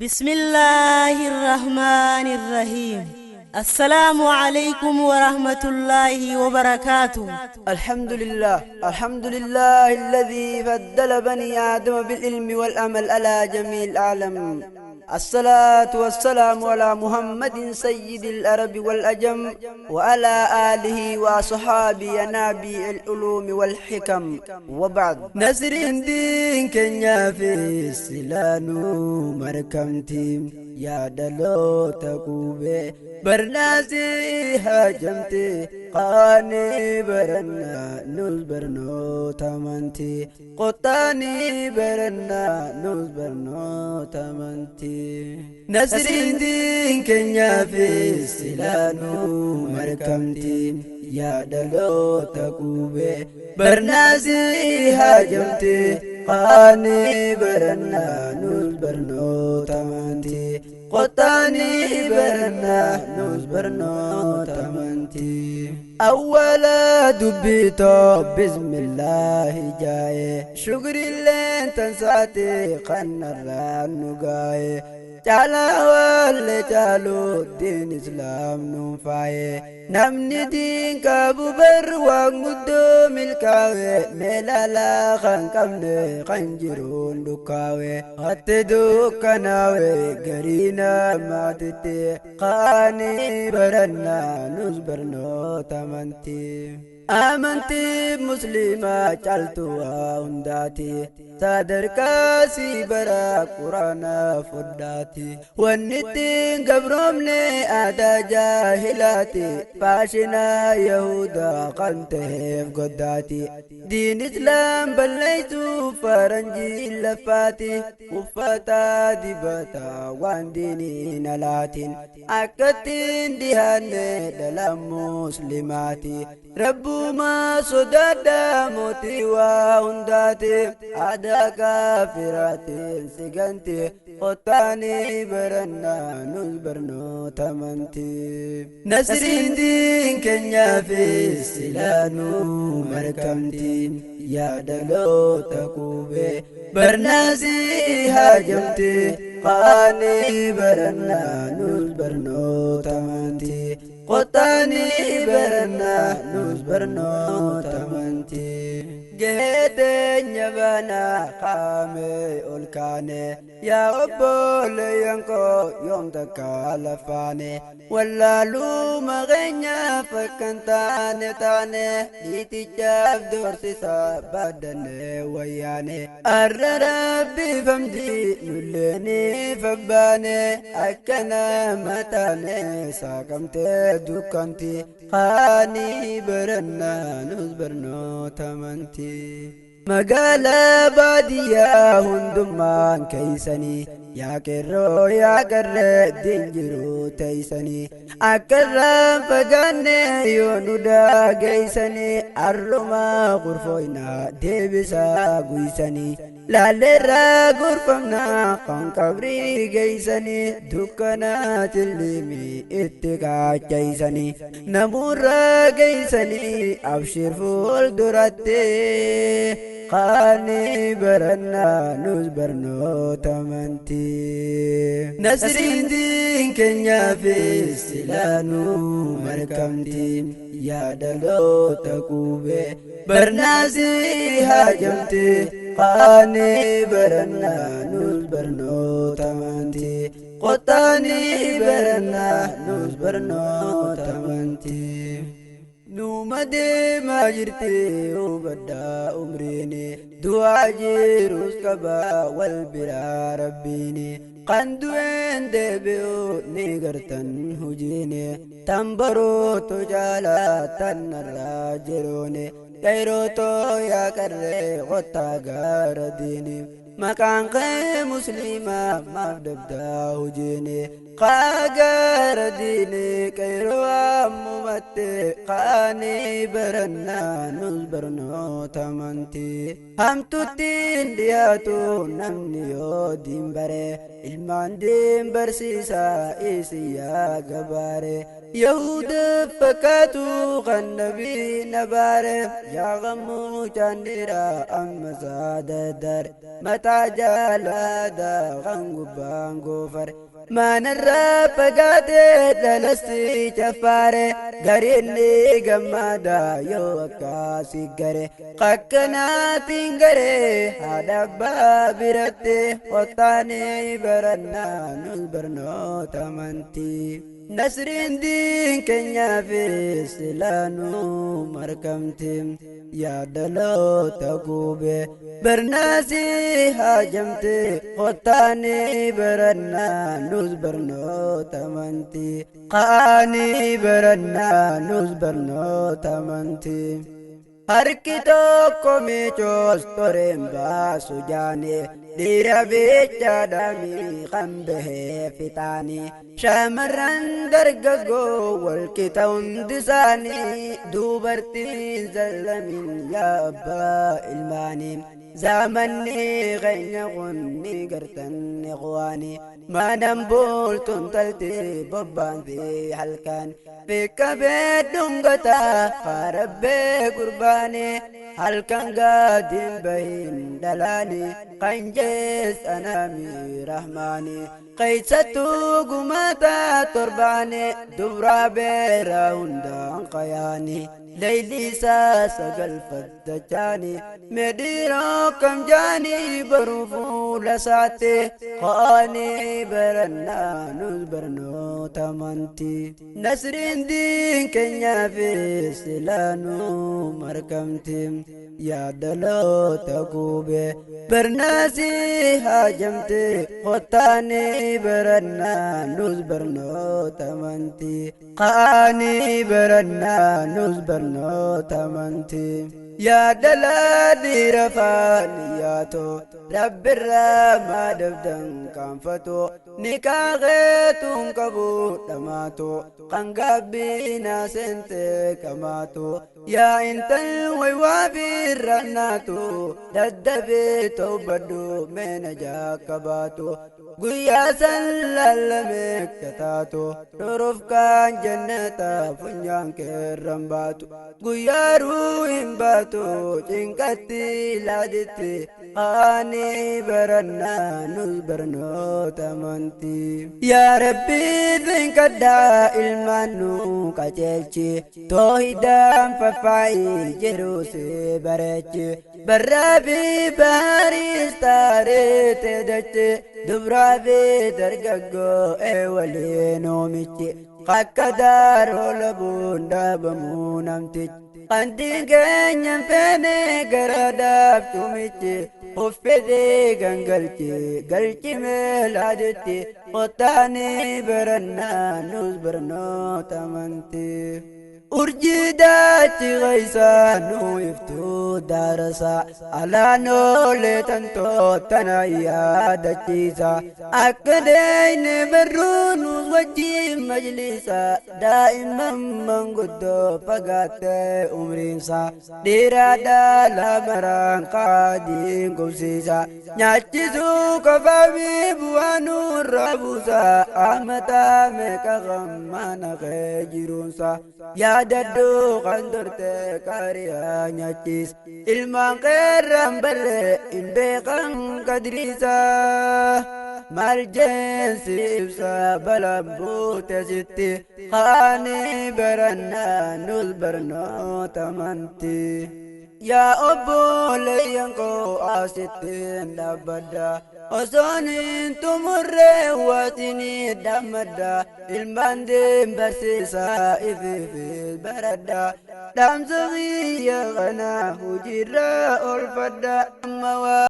بسم الله الرحمن الرحيم. السلام عليكم ورحمة الله وبركاته. الحمد لله، الحمد لله الذي فضل بني آدم بالعلم والأمل على جميع العالم. الصلاة والسلام على محمد سيد العرب والأجم، وعلى آله وصحابه ينابيع العلوم والحكم، وبعد. نصر دين كنيا في سلانو مركمتي يا دلو تقوبي برناسي هاجمتي قاني برنا نوز برنو تمنتي قطاني برنا نوز برنو تمنتي. نصر دين كنيا في سلانو مركمتي يا دلو تقوبي برناسي هاجمتي قاني برنا نوز برنو تمنتي قطاني برنا نوز برنو تمنتي. أولا دبيتو بسم الله جاي شكر اللي تنساتي قن الرانو جاي تعالى واللي تعالو دين إسلام نفاي نمني دين كابو بر وقدو ملكاوي ملالا خان كمني خنجرون دكاوي هتدو كناوي قرينا ما تتي قاني برنا نزبرنو تمنتي. آمنتي مسلمة چالتوا هنداتي صدر كاسي برا قرآن فداتي ونتين قبرمني آدا جاهلاتي فاشنا يهودا قنته قداتي دين إسلام بليتو فرنجي لفاتي وفتا دبتا وان ديني نلاتين أكتين دهاني دلم مسلماتي ربو ما صدادا موتي وهنداتي عدا كافراتي سجنتي قطاني برنا نزبرنو تمنتي. نصر دين كنيا في سلانو مركمتي يا دلو تقوبي برناسي هاجمتي قاني برنا نزبرنو تمنتي قطاني برنا نزبرنو تمنتي. جهتين يبانا قامي أولكاني يا أبو لينكو يوم تكالفاني ولا لو مغنيا فكنتاني تاني لتجاب دورسي سابدني وياني الربي فمدي نلني فباني أكنا متاني ساقمتي دكانتي قاني برنا نزبرنو تمنتي. مقالة بادية هندمان كيسني يا كرو يا كر دينجرو تيسني أكرم فقاني يونودا كيسني أرما غرفوينا ديبسا قيسني لالرا غرفمنا قن قبري كيسني دكنا تلمي اتقا كيسني نمورا كيسني أبشر فول درتي قاني برنا نزبرنو تمنتي. نصر دين كنيا في سلانو مركمتي يا دلو تقوبي برناسي هاجمتي قاني برنا نزبرنو تمنتي قطاني برنا نزبرنو تمنتي. نوما دي ما جرتي وبدا أمريني دعا جيروس كبا والبرا ربيني قندوين دبيو نيغرتن هجيني تنبرو تجالا تنراجروني كيروتو يا كري غطا غارديني مكان قي مسلمة ما بدبدا هجيني قاقر ديني كيرو أممتي قاني برنا نزبرنو تمنتي همتوتين دياتو نمنيو دين بري المان دين برسيسا إيسيا قباري Yahuda fakkaatu kan nabii nabaare yaa gammuu chaandira amma saadadar mataa jaalaada kan gubbaan goofare. Manarraa fagaatee dhalassi caffaare gariinni gammada yoo akkaasi gare akkanaatiin garee haadha abbaa biratti qottaanii barannaa nus barnoota amantii. Nasriin diin keenyaa fi silaanuu markamti yaadaloota gube barnaasii haajamte qottaanii barannaa nus barnoota amantii qaanii barannaa nus barnoota amantii. Harki tokko miicoos toreen baasu jaane dhiira bichaadhaami kan bahee fixaani shamarran dargaggoo walqixa hundi isaanii dubartiin zallamin yaa abbaa ilmaanii. Zamanni keenya kun ni gartan ikhwaani manan bultuun talti bobbaan fi halkan bikka beedhungataa karabbee gurbaani halkan gaadiin bahin dhalaani kan jees anaami rahmaani keeysattuu gumaata torbaani dubraa beera hundaan qayaani ليلي ساسقل فدجاني مديرو كم جاني برفو لساتي قاني برنا نزبرنو تمنتي نسرين دين كنيا في سلانو مركمتي يا دلو تكوبي برناسي هاجمتي قطاني برنا نزبرنو تمنتي قاني برنا نزبرنو amantii. Yaa dhalaa dhiira faaniyaatoo rabbirraa maa dhabdan kaanfatoo ni kaaqeetuun qabu dhamaatoo kan gaabbiinaa seente kamaatoo yaa intal waywaa birrannaatoo daddabee toobadhu meena jaakkabaatoo guyyaa san laallamee kataatoo dhorofkaan jannata funyaan keerran baatu guyyaa ruuhin baatu cinqatti laaditti qaanii barannaa nus barnoota amantii. Yaa Rabbi dhinkadhaa ilmaan nu qajeelchi toohidaan faffaayi jedhu si bareechi barraa fi baariis taaree dachi dubraa fi dargaggoo ee waliin oomichi akka daaroo labuun dhaabamuu namtichi. Qandiin keenya feene gara dhaabtumichi uffisee gangalchi galchi meelaaditti qottaanii barannaa nus barnoota amantii. Urjii daachi keessa nu iftuu daarasa alaanoolee tantoo tana yaadachiisa akka deeyne barruu nus wajjin majlisa daa'imman manguddoo fagaattee umriinsa dhiiraa dhala maraan qaadiin qubsiisa nyaachisuu qofaa bu'aa nurra buusa amataa meeqa gammaana kee jiruunsa. Yaadadhu kan turte qaariyaa nyaachis ilmaan qeerran barree hin beekan kadriisa maal jeensi ibsa balaan buute sitti qaanii barannaa nus barnoota amantii. Yaa obboleeyyan koo asittiin dhaabbadha osoon hin xumurree waasinii dhaammadha ilmaan diin barsiisaa ifiifis baradha dhaamsa kiyya kana hojiirra oolfadha amma waa.